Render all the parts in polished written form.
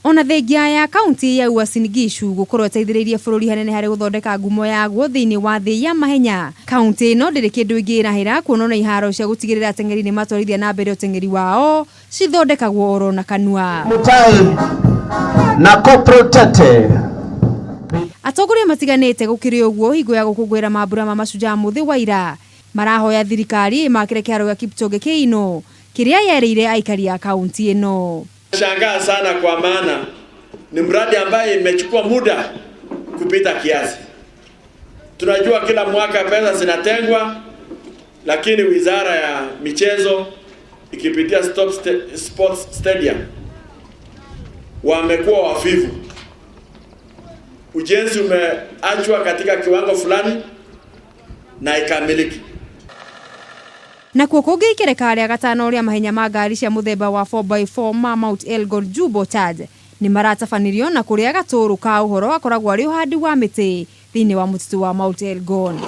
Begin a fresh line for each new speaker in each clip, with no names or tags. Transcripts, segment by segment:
Ona thengia ya kaunti ya Uasin Gishu gũkorwo ĩteithĩrĩirie bũrũri hanene harĩ gũthondeka ngumo yaguo thĩinĩ wa thĩ ya mahenya, kaunti ĩno ndĩrĩ kĩndũ ĩngĩĩrahĩra kuona ona iharo cia gũtigĩrĩra ateng'eri nĩ matwarithia na mbere ũteng'eri wao cithondekagwo oro na kanua.
Mutai na Corporal Tete.
Atongoria matiganĩte gũkĩrĩ ũguo hingo ya gũkũngũĩra mambura ma Mashujaa mũthĩ wa ira marahoya thirikari ĩmakĩre kĩharo gĩa Kipchoge Keino kĩrĩa yerĩire aikari a kaunti ĩno.
Shangaa sana kwa maana ni mradi ambaye imechukua muda kupita kiasi. Tunajua kila mwaka pesa zinatengwa, lakini wizara ya michezo ikipitia Stop Sports Stadium wamekuwa wavivu. Ujenzi umeachwa katika kiwango fulani na ikamiliki.
Nakuo kũngĩ ikereka rĩa gatano rĩa mahenya ma ngari cia mũthemba wa 4x4 ma Mount Elgon Jubo Charge nĩ maratabanirio na kũrĩa gatũrũ ka ũhoro akoragwo arĩ ũhandi wa mĩtĩ thĩinĩ wa mũtitũ wa Mount Elgon.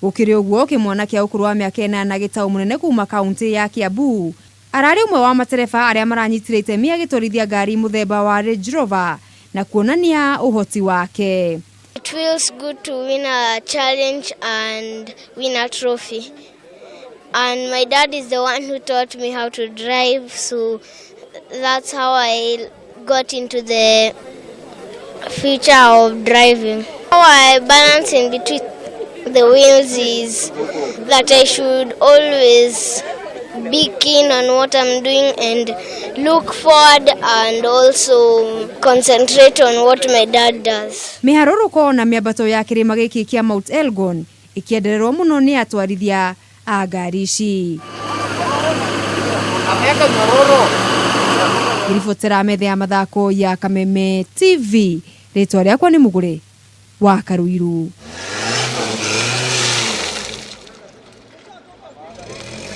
Gũkĩrĩ ũguo kĩmwana kĩa ũkũrũ wa mĩaka 8 gĩtaũ mũnene kuma kaunti ya Kiambu ararĩ ũmwe wa matereba arĩa maranyitire itemi agĩtwarithia ngari mũthemba wa Range Rover na kuonania ũhoti wake.
It feels good to win a challenge and win a trophy. And my dad is the one who taught me how to drive, so that's how I got into the future of driving. How I balance in between the wheels is that I should always be keen on what I'm doing and look forward and also concentrate on what my dad does.
Mĩharũrũko na mĩambato ya kĩrĩma gĩkĩ kĩa Mount Elgon ĩkĩendererwo mũno nĩ atwarithia a ngari ici. Ngĩribotera metha ya mathako ya Kameme TV, rĩtwa rĩakwa nĩ Mũgũre wa Karuiru.